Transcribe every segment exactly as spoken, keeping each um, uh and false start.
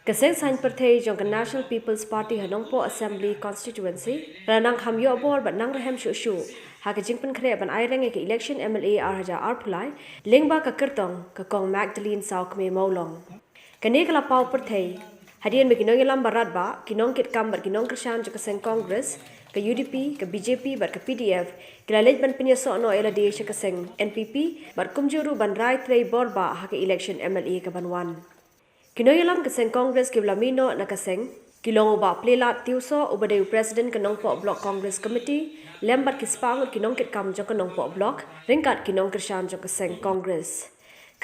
Ka seng saiñ pyrthei jong ka National People's Party ha Nongpoh Assembly Constituency ka la nang kham ïoh bor bad nang rhem shuh shuh ha ka jingpynkhreh ban aireng ïa ka election M L A arhajar arphew lai lyngba ka kyrtong ka Kong Magdalene Sawkmie Mawlong. Kane ka la paw pyrthei hadien ba ki nongïalam baratbah, ki nongkitkam bad ki nongkyrshan jong ka seng Congress, ka U D P, ka B J P bad ka P D F ki la leit ban pynïasoh noh ïa lade sha ka seng N P P bad kumjuh ruh ban rai trei bor bah ha ka election M L A ka ban wan. Ki nongïalam ka seng Congress kiba la mih noh na ka seng ki long u Bah Pleilaid Tiewsoh uba dei u President ka Nongpoh Block Congress Committee lem bad ki spah ngut ki nongkitkam jong ka Nongpoh Block ryngkat ki nongkyrshan jong ka seng Congress.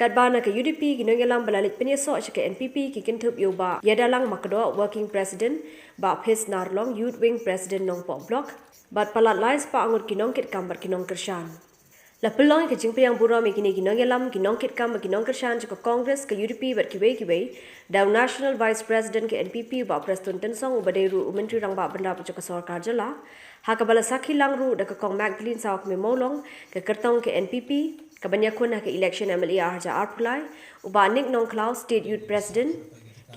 Katba na ka U D P ki nongïalam ba la leit pynïasoh sha ka N P P ki kynthup ïa u Bah Ïadalang Makdoh, Working President, Bah Phisnar Long, Youth Wing President Nongpoh Block bad palat lai spah ngut ki nongkitkam bad ki nongkyrshan. La pynlong ïa ka jingpdiang burom ïa kine ki nongïalam, ki nongkitkam bad ki nongkyrshan jong ka Congress, ka U D P bad kiwei kiwei da u National Vice President ka N P P u Bah Prestone Tynsong uba dei ruh u Myntri Rangbah Bynrap jong ka sorkar jylla, ha kaba la sakhi lang ruh da ka Kong Magdalene Sawkmie Mawlong, ka kyrtong ka N P P ka ban ïakhun ha ka election M L A arhajar arphew lai, u Bah Nick Nongkhlaw, State Youth President,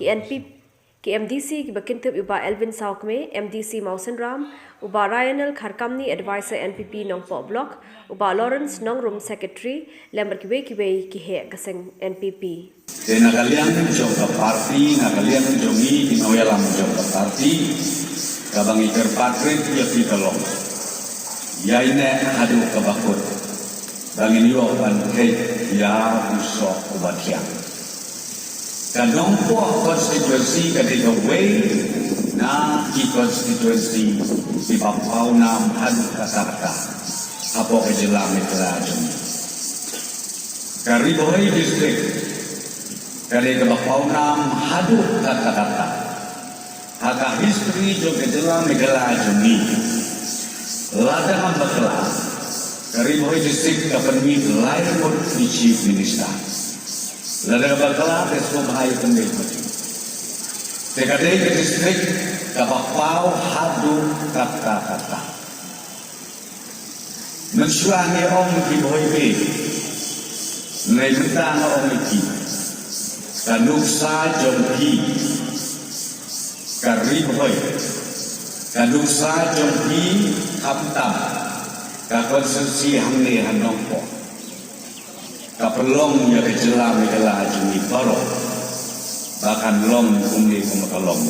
ki N P P ki M D C kiba kynthup ïa u Bah Elwin Sawkmie, M D C Mawsynram, u Bah Ryanel Kharkamni, Advisor N P P Nongpoh Block, u Bah Lawrence Nongrum, Secretary, lem bad kiwei kiwei ki heh ka seng N P P. Te na ka liang jong ka party, na ka liang jong ngi ki nongïalam jong ka party, kaba ngi kyrpad rit ïa phi ka long, ïaineh haduh kaba kut ba ngin ïoh ban theh ïa u soh uba thiang. Ka Nongpoh constituency ka dei kawei na ki constituency kiba pawnam haduh katta katta hapoh ka jylla Meghalaya jong ngi. Ka Ri Bhoi District ka dei kaba pawnam haduh katta katta. Ha ka history jong ka jylla Meghalaya jong ngi, lada ngam bakla, ka Ri Bhoi District ka pynmih lai ngut ki Chief Minister. Lada ngam bakla, te sngewbha ïa pynbeit ma ki. Te ka dei ka district kaba paw haduh katta katta. Mynshuwa ngi ong ki Bhoi Bhoi, hynrei mynta nga ong ïa ki, ka nuksa jong ki ka Ri Bhoi, ka nuksa jong ki khamtam ka constituency hangne ha Nongpoh, ka pynlong ïa ka jylla Meghalaya jong ngi baroh ba kan long kumne kumba ka long.